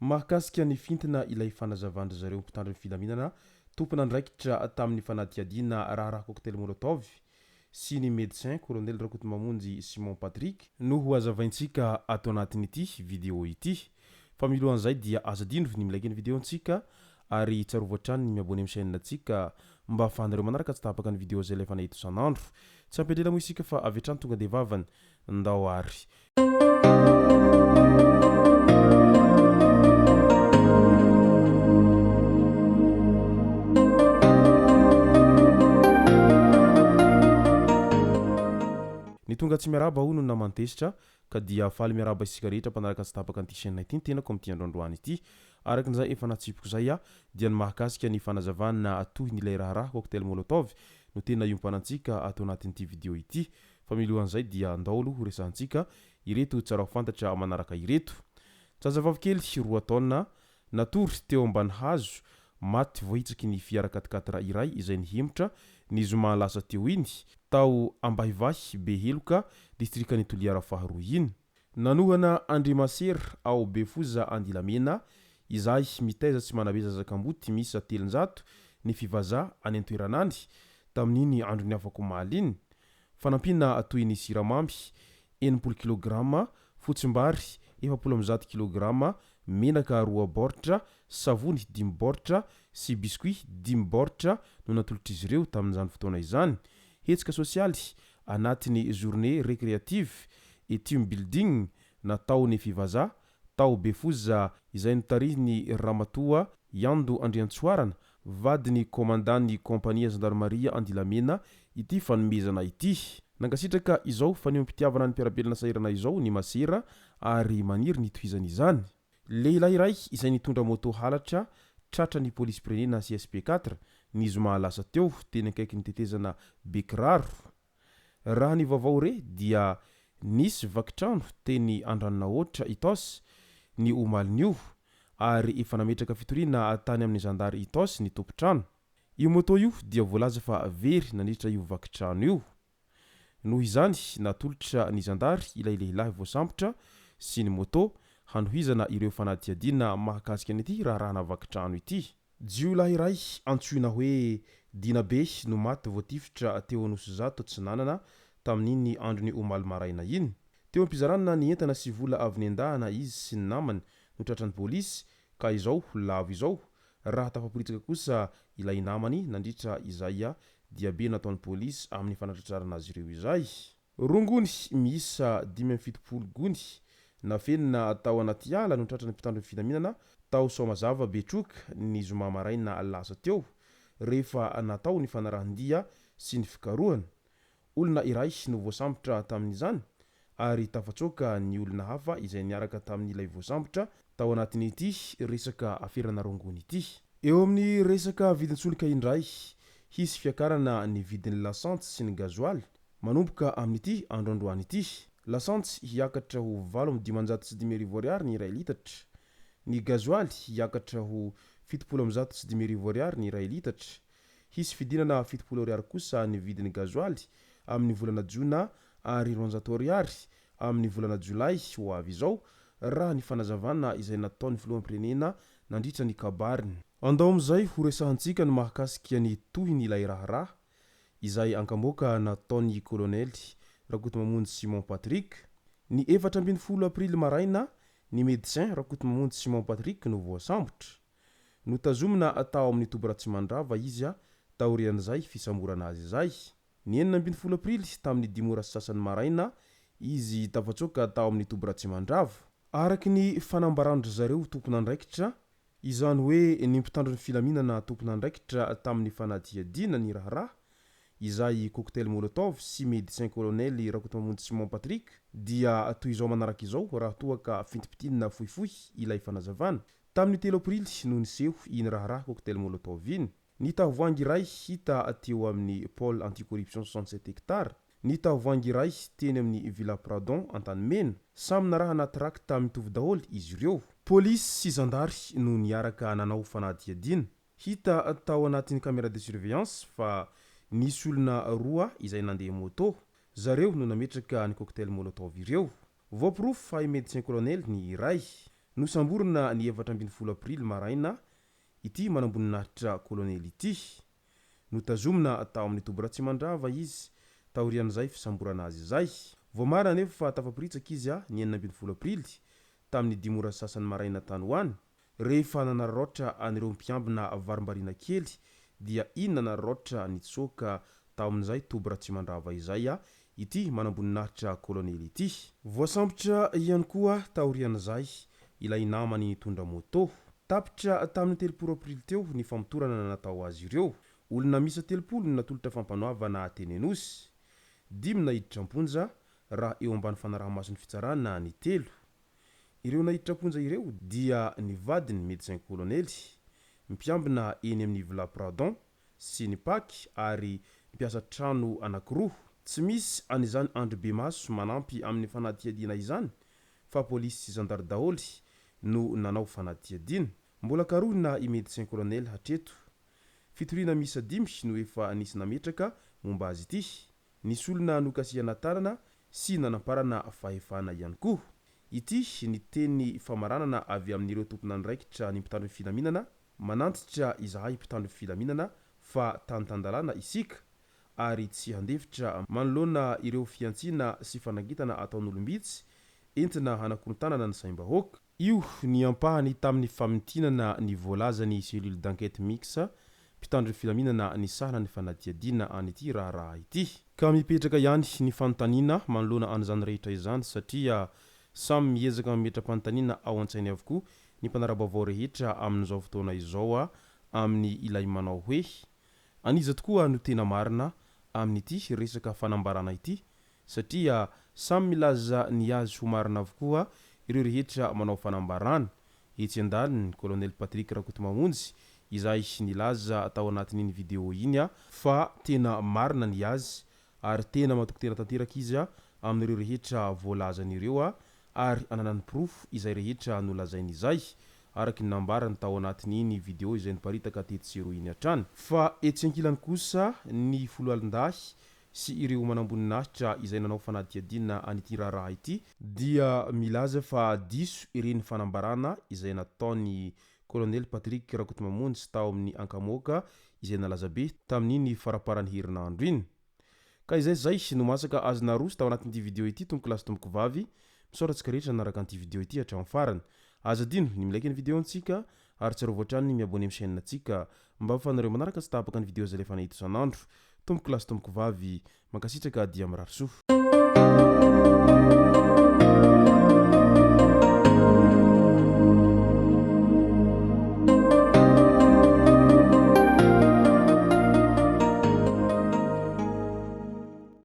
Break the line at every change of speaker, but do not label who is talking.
Mahakasika ny fintina ilay fanazavan-dry zareo mpitandro ny filaminana tompon'andraikitra tamin'ny fanadihadiana raharaha cocktail molotov sy ny médecin Colonel Rakotomamonjy Simon Patrick no ho hazavaintsika ato anatin'ity vidéo ity. Fa milohan'izay dia aza adino ny mi-like ny vidéo-ntsika ary tsarovy hatrany ny mi-abonner amin'ny chaîne-ntsika mba ahafahanareo manaraka tsy tapaka ny vidéo izay alefanay eto isan'andro. Tsy hampiadrela moa isika fa avy hatrany tonga dia vavany. Ndao ary. Ny tonga tsy miarahaba hono no naman'i Tezitra ka dia faly miarahaba isika rehetra mpanaraka tsy tapaka an'ity chaîne ity ny tenako amin'ity andro androany ity. Araka izay efa natsipiko izay aho dia ny mahakasika ny fanazavana tohin'ilay raharaha cocktail molotov no tena iompanantsika ato anatin'ity video ity. Fa milohan'izay dia andao aloha ho resahantsika ireto tsara ho fantatra manaraka ireto. Zazavavikely roa taona natory teo ambany hazo, maty voahitsaky ny fiara quat-quatre iray izay nihemotra ny zoma lasa teo iny, tao Ambahivahy Beheloka, distrikan'i Toliara faharoa iny. Nanohana an-dry Masera ao Befoza Andilamena, izay mitaiza sy manabe zaza kamboty miisa 300 ny Fivaza any an-toerana any, tamin'iny andron'ny afak'omaly iny. Fanampiana toy ny siramamy, 60 kilograma, fotsimbary, 140 kilograma, menaka roa baoritra, savony dimy baoritra sy biscuit dimy baoritra no natolotr'izy ireo tamin'izany fotoana izany. Hetsika sosialy anatin'ny journée récréative et team building nataon'ny Fivaza tao Befoza izay notarihin'ny Ramatoa Yando Andriantsoarana, vadin'ny kaomandan'ny kaompania zandarimaria Andilamena ity fanomezana ity. Nankasitraka izao fanehoam-pitiavana ny mpiara-belona sahirana izao ny masera ary maniry ny hitohizany izany. Lehilahy iray izay nitondra moto halatra tratra ny polisim-pirenena CSP quatre ny zoma lasa teo teny akaikin'ny tetezana Bekiraro. Raha ny vaovao re dia nisy vaky trano teny Andranonahoatra Itaosy ny omalin'io ary efa nametraka fitoriana tany amin'ny zandary Itaosy ny tompon-trano. Io moto io dia voalaza fa very nandritra io vaky trano io. Noho izany, natolotra ny zandary ilay lehilahy voasambotra sy ny moto hanohizana ireo fanadihadiana mahakasika an'ity raharahana vaky trano ity. Jiolahy iray antsoina hoe Dina Be no maty voatifitra teo Anosizato Atsinanana tamin'iny andron'ny omaly maraina iny. Teo am-pizarana ny entana sy vola avy nendahana izy sy ny namany no tratran'ny polisy ka izao lavo izao Raha tafaporitsaka kosa ilay namany nandritra izay diabe nataon'ny polisy amin'ny fanatratrarana azy ireo izay. Rongony miisa 75 gony nafenina tao anaty ala no tratran'ny mpitandro ny filaminana tao Soamazava Betroka ny zoma maraina lasa teo rehefa natao ny fanarahan-dia sy ny fikarohana. Olona iray no voasambotra tamin'izany ary tafatsoaka ny olona hafa izay niaraka tamin'ilay voasambotra tao anatin'ity resaka aferana rongony ity. Eo amin'ny resaka vidin-tsolika indray, hisy fiakarana ny vidin'ny lasantsy sy ny gazoaly manomboka amin'ity andro androany ity. Lasantsy hiakatra ho 55 ariary ny iray litatra, ny gazoaly hiakatra ho 170 ariary ny iray litatra. Hisy fidinana 70 ariary kosa ny vidin'ny gazoaly amin'ny volana jona ary 200 ariary amin'ny volana jolay ho avy izao, raha ny fanazavana izay nataon'ny filoham-pirenena nandritra ny kabariny. Andao amin'izay horesahantsika ny mahakasika ny tohin'ilay raharaha izay ankamoaka nataon'ny kolonely Rakotomamonjy Simon Patrick. Ny 14 aprily maraina ny medecin Rakotomamonjy Simon Patrick no voasambotra. Notazomina tao amin'ny toby Ratsimandrava izy taorian'izay fisamborana azy izay. Ny 16 aprily tamin'ny dimy ora sy sasany maraina izy tafatsoaka tao amin'ny toby Ratsimandrava. Araka ny fanambaran-dry zareo tompon'andraikitra, izany hoe ny mpitandro ny filaminana tompon'andraikitra tamin'ny fanadihadiana ny raharaha, izay cocktail molotov sy medecin colonel Rakotomamonjy Simon Patrick, dia toy izao manaraka izao raha toa ka fintimpitinina fohifohy ilay fanazavana. Tamin'ny 3 aprily no niseho iny raharaha cocktail molotov iny. Ny tavoahangy iray hita teo amin'ny pôle anti-corruption 67 hectares. ny tavoahangy iray teny amin'ny Villa Pradon Antanimena. Samy narahana trakta mitovy daholo izy ireo. Polisy sy zandary no niaraka nanao fanadihadiana. Hita tao anatin'ny caméra de surveillance fa nisy olona roa izay nandeha moto. Zareo no nametraka ny cocktail molotov ireo. Voaporofo fa i Médecin Colonel ny iray. Nosamborina ny 14 aprily maraina ity manamboninahitra kolonely ity. Notazomina tao amin'ny toby Ratsimandrava izy taorian'izay fisamborana azy izay. Voamarina anefa fa tafaporitsaka izy ny 16 aprily tamin'ny dimy ora sasany maraina tany ho any. Rehefa nanararaotra an'ireo mpiambina varimbariana kely dia iny nanararaotra nitsoaka tao amin'izay toby Ratsimandrava izay ity manamboninahitra kolonely ity. Voasambotra ihany koa taorian'izay ilay namany nitondra moto. Tapitra tamin'ny 30 aprily teo ny famotorana natao azy ireo. Olona miisa 30 no natolotra fampanoavana teny Anosy. Dimy naiditra am-ponja raha eo ambany fanaraha-mason'ny fitsarana ny telo. Ireo naiditra am-ponja ireo dia ny vadiny Médecin Kolonely, mpiambina eny amin'ny Villa Pradon sy ny Pac ary mpiasa trano anankiroa. Tsy misy an'izany Andry Bemaso manampy amin'ny fanadihadiana izany fa polisy sy zandary daholo no nanao fanadihadiana. Mbola karohina i Médecin Colonel hatreto. Fitoriana miisa dimy no efa nisy nametraka momba azy ity. Nisy olona nokasihana tanana sy nanamparana fahefana ihany koa. Ity ny teny famaranana avy amin'ireo tompon'andraikitra ny mpitandro ny filaminana, Manantitra izahay mpitandro filaminana fa tany tan-dalàna isika ary tsy handefitra manoloana ireo fihantsiana sy fanangitana ataon'olom-bitsy entina hanakorontanana ny saim-bahoaka. Io ny ampahany tamin'ny famintinana ny voalazan'ny Cellule d'enquête mixte mpitandro ny filaminana nisahana ny fanadihadiana an'ity raharaha ity. Ka mipetraka ihany ny fanontaniana manoloana an'izany rehetra izany satria samy miezaka mametra-panontaniana ao an-tsainy avokoa ny mpanara-baovao rehetra amin'izao fotoana izao amin'ny ilay manao hoe an'iza tokoa no tena marina amin'ity resaka fanambarana ity satria samy milaza ny azy ho marina avokoa ireo rehetra manao fanambarana. Etsy andaniny, Colonel Patrick Rakotomamonjy izay nilaza tao anatin'iny video iny fa tena marina ny azy ary tena matoky tena tanteraka izy amin'ireo rehetra voalazany ireo ary ananany porofo izay rehetra nolazainy izay, araka ny nambarany tao anatin'iny video izay niparitaka tetsy sy eroa iny hatrany. Fa etsy ankilany kosa, ny foloalindahy sy ireo manamboninahitra izay nanao fanadihadiana an'ity raharaha ity, dia milaza fa diso ireny fanambarana izay nataon'i Kolonely Patrick Rakotomamonjy tao amin'ny Ankamoaka izay nalaza be tamin'iny faramparan'ny herinandro iny. Ka izay izay no masaka azo naroso tao anatin'ity video ity tompokolahy sy tompokovavy, misaotra antsika rehetra nanaraka an'ity video ity hatramin'ny farany. Aza adino ny mi-like ny video-ntsika ary tsarovy hatrany ny mi-abonner amin'ny chaîne-ntsika mba ahafahanareo manaraka tsy tapaka ny video izay alefanay eto isan'andro. Tompokolahy sy tompokovavy, mankasitraka dia mirary soa.